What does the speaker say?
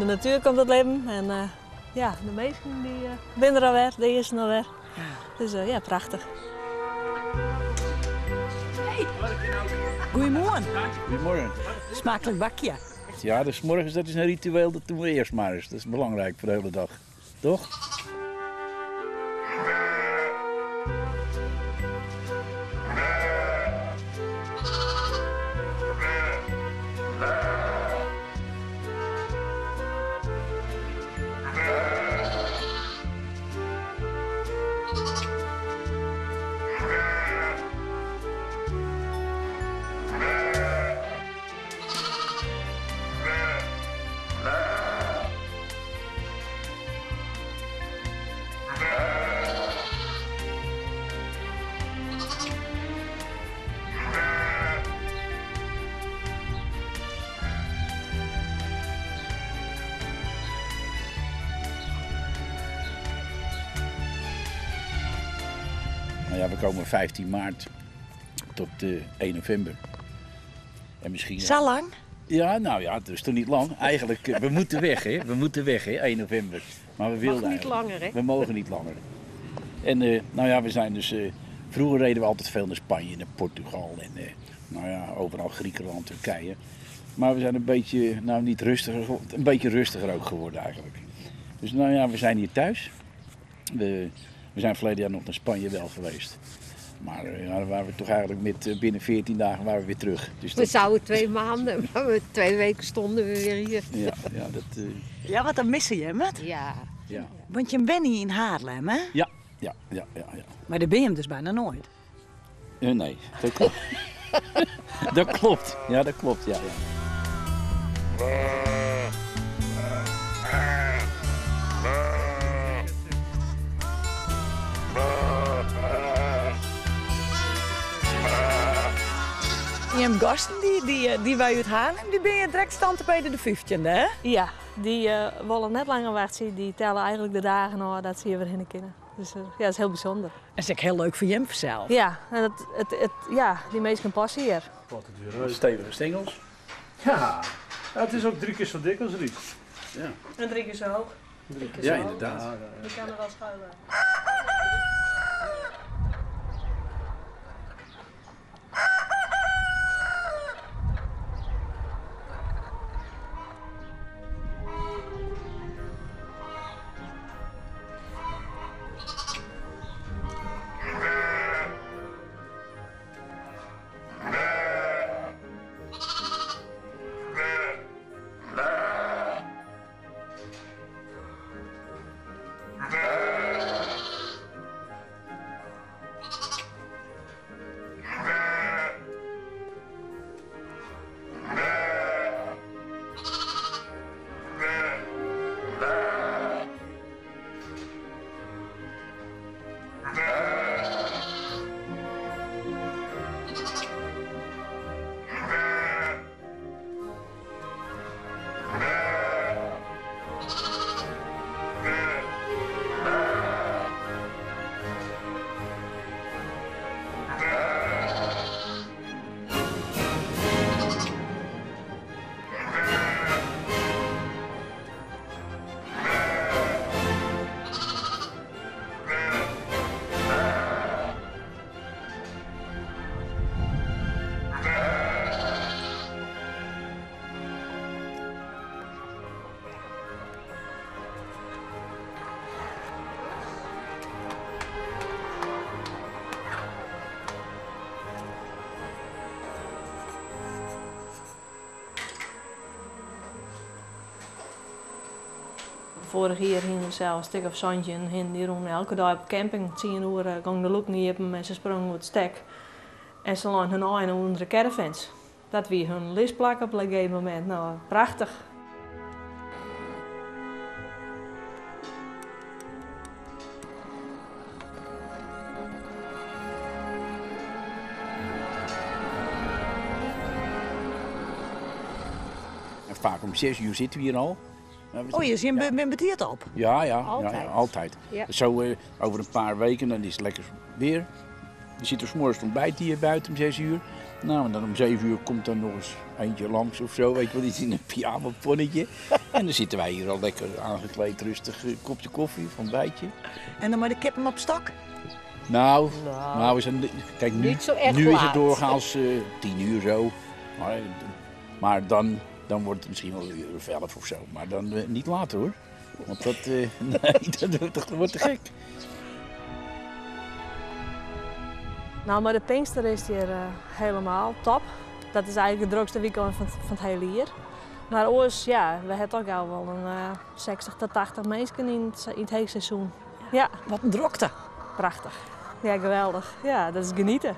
De natuer komt tot libben en ja, de minsken dy binne der alwer, de earsten alwer. Dus ja, prachtich. Goeiemoarn. Goedemorgen. Smaaklik bakje. Ja, dus morgens dat is een ritueel, dat doen we eerst maar eens. Dat is belangrijk voor de hele dag. Toch? Nou ja, we komen 15 maart tot 1 november. En misschien... Zo lang? Ja, nou ja, het is toch niet lang. Eigenlijk, we moeten weg, hè. We moeten weg, hè, 1 november. Maar we wilden Mag niet eigenlijk. langer, hè? We mogen niet langer. En nou ja, we zijn dus... vroeger reden we altijd veel naar Spanje, naar Portugal en nou ja, overal Griekenland, Turkije. Maar we zijn een beetje, nou niet rustiger, een beetje rustiger ook geworden eigenlijk. Dus nou ja, we zijn hier thuis. We zijn verleden jaar nog naar Spanje wel geweest. Maar ja, dan waren we toch eigenlijk met binnen 14 dagen waren we weer terug. Dus We dat zouden 2 maanden, maar we 2 weken stonden we weer hier. Ja, ja, dat Ja, wat dan missen je, hè? Ja. Ja. Want je bent niet in Haarlem, hè? Ja, ja, ja, ja, ja. Maar daar ben je hem dus bijna nooit. Nee, dat klopt. Dat klopt. Ja, dat klopt, ja, ja. Je hebt gasten die wij uit Haarlem, die ben je direct stand bij de 15e, hè? Ja, die willen net langer wachten. Die tellen eigenlijk de dagen al dat ze hier weer heen kunnen. Dus ja, dat is heel bijzonder. Dat is ook heel leuk voor Jem zelf. Ja, en die mensen passen hier. Wat het weer leuk. Stevige stengels. Ja, ja, het is ook 3 keer zo dik als riet. Ja. En 3 keer zo hoog. 3 keer Ja, zo hoog. inderdaad. Ja, ja, ja. Je kan er wel schuilen. Vorig jaar hingen we zelf een stuk of zandje en hingen die rond elke dag op camping. 10 uur ging de loek niet op en ze sprongen op het stek. En ze lagen hun eigen onder de caravans. Dat wie hun listplak op een gegeven moment. Nou, prachtig. En vaak om 6 uur zitten we hier al. Nou, we Oh, je zitten- zit met het op? Ja, ja, ja, Altijd. ja, altijd. Ja. Zo over een paar weken, dan is het lekker weer. Je zit er 's morgens ontbijt hier buiten om 6 uur. Nou, en dan om 7 uur komt er nog eens eentje langs of zo, weet je wel, iets in een pyjamaponnetje. En dan zitten wij hier al lekker aangekleed, rustig, een kopje koffie of ontbijtje. En dan maar de kippen op stok? Nou, Nou, nou, we zijn, kijk, nu, niet zo echt nu is het laat. doorgaans 10 uur zo. Maar dan wordt het misschien wel een uur of 11 of zo. Maar dan niet later hoor. Want dat, nee, dat wordt te gek. Nou, maar de Pinkster is hier helemaal top. Dat is eigenlijk het drukste weekend van het hele jaar. Maar oors, ja, we hebben toch al wel een 60 tot 80 mensen in het heegseizoen. Ja. Wat een drukte. Prachtig. Ja, geweldig. Ja, dat is genieten.